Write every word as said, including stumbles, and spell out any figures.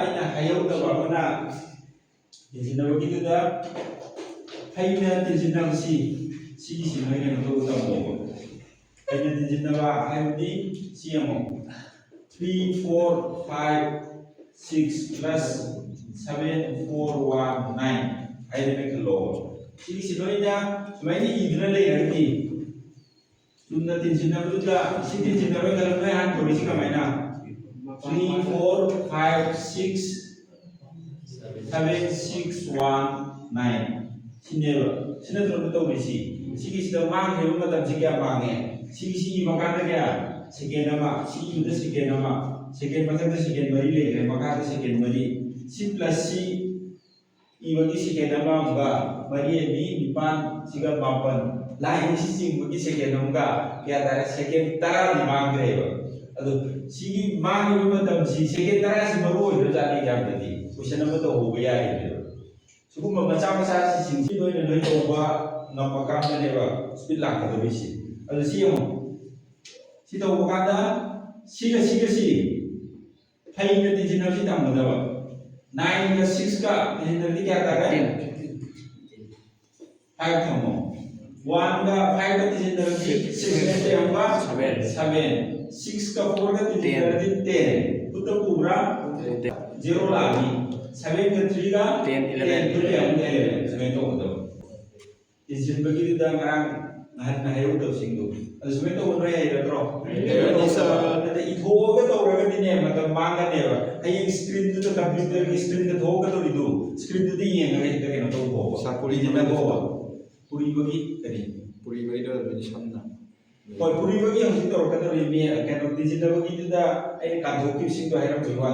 ꯑꯩꯅ ꯍꯥꯏꯍꯧꯗꯕ ꯑꯃꯅ, ꯇꯤꯟꯁꯤꯟꯅꯕꯒꯤꯗꯨꯗ ꯐꯩꯅ ꯇꯤꯟꯁꯤꯟꯅꯕꯁꯤ, ꯁꯤꯒꯤꯁꯤ ꯅꯣꯏ ꯀꯩꯅꯣ ꯇꯧꯕ ꯇꯝꯃꯣꯕ꯫ ꯐꯩꯅ ꯇꯤꯟꯁꯤꯟꯅꯕ ꯍꯥꯏꯕꯗꯤ ꯁꯤ ꯌꯦꯡꯉꯣ, three four five six plus seven four one nine ꯍꯥꯏꯔꯦꯅ ꯈꯜꯂꯣꯕ꯫ ꯁꯤꯒꯤꯁꯤ ꯅꯣꯏꯅ ꯁꯨꯃꯥꯏꯅ ꯏꯗꯨꯅ ꯂꯩꯔꯒꯗꯤ, ꯆꯨꯝꯅ ꯇꯤꯟꯁꯤꯟꯅꯕꯗꯨꯗ ꯁꯤ ꯇꯤꯟꯁꯤꯟꯅꯕ ꯃꯇꯝꯗ ꯅꯣꯏ ꯍꯥꯟꯅ ꯇꯧꯔꯤꯁꯤ ꯀꯃꯥꯏꯅ? Three four five six seven six one nine, ꯁꯤꯅꯦꯕ꯫ ꯁꯤ ꯅꯠꯇ꯭ꯔꯣ ꯇꯧꯔꯤꯁꯤ? ꯁꯤꯒꯤꯁꯤꯗ ꯃꯥꯡꯈ꯭ꯔꯤꯕ ꯃꯇꯝꯁꯤ ꯀꯌꯥ ꯃꯥꯡꯉꯦ? ꯁꯤꯒꯤꯁꯤ ꯏꯕ ꯀꯥꯟꯗ ꯀꯌꯥ? ꯁꯦꯀꯦꯟ ꯑꯃ꯫ ꯁꯤ ꯏꯕꯗ ꯁꯦꯀꯦꯟ ꯑꯃ, ꯁꯦꯀꯦꯟ ꯃꯊꯛꯇ ꯁꯦꯀꯦꯟ ꯃꯔꯤ ꯂꯩꯈ꯭ꯔꯦ, ꯃꯈꯥꯗ ꯁꯦꯀꯦꯟ ꯃꯔꯤ꯫ ꯁꯤ ꯄ꯭ꯂꯁ ꯁꯤ ꯏꯕꯒꯤ ꯁꯦꯀꯦꯟ ꯑꯃ ꯑꯃꯒ, ꯃꯔꯤ ꯑꯅꯤ ꯅꯤꯄꯥꯟ, ꯁꯤꯒ ꯃꯥꯄꯟ, ꯂꯥꯏꯟ ꯑꯁꯤ ꯆꯤꯡꯕꯒꯤ ꯁꯦꯀꯦꯟ ꯑꯃꯒ ꯀꯌꯥ ꯇꯥꯔꯦ? ꯁꯦꯀꯦꯟ ꯇꯔꯥꯗꯤ ꯃꯥꯡꯈ꯭ꯔꯦꯕ꯫ ꯑꯗꯣ ꯁꯤꯒꯤ ꯃꯥꯡꯉꯤꯕ ꯃꯇꯝꯁꯤ ꯁꯦꯀꯦꯟ ꯇꯔꯥꯁꯤ ꯃꯔꯨ ꯑꯣꯏꯗ꯭ꯔꯖꯥꯠꯅꯤ ꯑꯦꯛꯖꯥꯝꯗꯗꯤ꯫ ꯀꯣꯏꯁꯟ ꯑꯃ ꯇꯧꯍꯧꯕ ꯌꯥꯔꯤꯅꯦꯕ꯫ ꯁꯤꯒꯨꯝꯕ ꯃꯆꯥ ꯃꯆꯥꯁꯤꯡꯁꯤ ꯅꯣꯏꯅ ꯂꯣꯏ ꯇꯧꯕ ꯉꯝꯕ ꯀꯥꯟꯗꯅꯦꯕ ꯁ꯭ꯄꯤꯠ ꯂꯥꯛꯀꯗꯧꯔꯤꯁꯤ꯫ ꯑꯗꯨ ꯁꯤ ꯌꯦꯡꯉꯣ꯫ ꯁꯤ ꯇꯧꯕ ꯀꯥꯟꯗ ꯁꯤꯒ ꯁꯤꯒ ꯁꯤ ꯐꯩꯅ ꯇꯤꯟꯁꯤꯟꯅꯕꯁꯤ ꯇꯝꯒꯗꯕ꯫ Nineꯒ sixꯀ ꯇꯤꯟꯁꯤꯟꯅꯔꯗꯤ ꯀꯌꯥ ꯇꯥꯔꯦ? Five ꯊꯝꯃꯣ꯫ Oneꯒ fiveꯀ ꯇꯤꯟꯁꯤꯟꯅꯔꯗꯤ six ꯅꯠꯇꯦ, ꯑꯃꯨꯛꯀ seven꯫ Seven꯫ Sixꯀ fourꯒ ꯇꯤꯟꯁꯤꯟꯅꯔꯗꯤ ten꯫ ꯈꯨꯠꯇ ꯄꯨꯕ꯭ꯔꯥ? Zero ꯂꯥꯛꯑꯅꯤ꯫ Sevenꯒ threeꯒ ten, eleven꯫ Ten, ꯈꯨꯠꯇ ꯑꯃꯨꯛ eleven꯫ ꯁꯨꯃꯥꯏꯅ ꯇꯧꯒꯗꯕ꯫ ꯇꯤꯟꯁꯤꯟꯕꯒꯤꯗꯨꯗ ꯉꯔꯥꯡ ꯅꯍꯥꯟ ꯍꯥꯏꯍꯧꯗꯕꯁꯤꯡꯗꯣ, ꯑꯗꯨ ꯁꯨꯃꯥꯏꯅ ꯇꯧꯕ ꯅꯣꯏ ꯍꯩꯔꯗ꯭ꯔꯣ? ꯍꯩꯔꯅꯤ, sir꯫ ꯑꯗ ꯏꯊꯣꯛꯑꯒ ꯇꯧꯔꯒꯗꯤꯅꯦ, ꯃꯇꯝ ꯃꯥꯡꯒꯅꯦꯕ꯫ ꯍꯌꯦꯡ screenꯗꯨꯗ, computerꯒꯤ screenꯗ ꯊꯣꯛꯀꯗꯧꯔꯤꯗꯣ, screenꯗꯨꯗ ꯌꯦꯡꯉꯒ ꯍꯦꯛꯇ ꯀꯩꯅꯣ ꯇꯧꯊꯣꯛꯑꯣꯕ꯫ Sir, ꯄꯨꯔꯤ ꯏꯊꯣꯛꯑꯣꯕ꯫ ꯄꯨꯔꯤꯕꯒꯤ ꯀꯔꯤ? ꯄꯨꯔꯤꯕꯒꯤꯗꯣ ꯑꯗꯨꯗꯤ ꯁꯝꯅ꯫ ꯍꯣꯏ, ꯄꯨꯔꯤꯕꯒꯤ ꯍꯧꯖꯤꯛ ꯇꯧꯔꯛꯀꯗꯧꯔꯤ ꯃꯤ, ꯀꯩꯅꯣ, ꯇꯤꯟꯁꯤꯟꯅꯕꯒꯤꯗꯨꯗ ꯑꯩꯅ ꯀꯥꯟꯊꯣꯛꯈꯤꯕꯁꯤꯡꯗꯣ ꯍꯥꯏꯔꯝꯕꯒꯤ ꯋꯥꯅꯤ꯫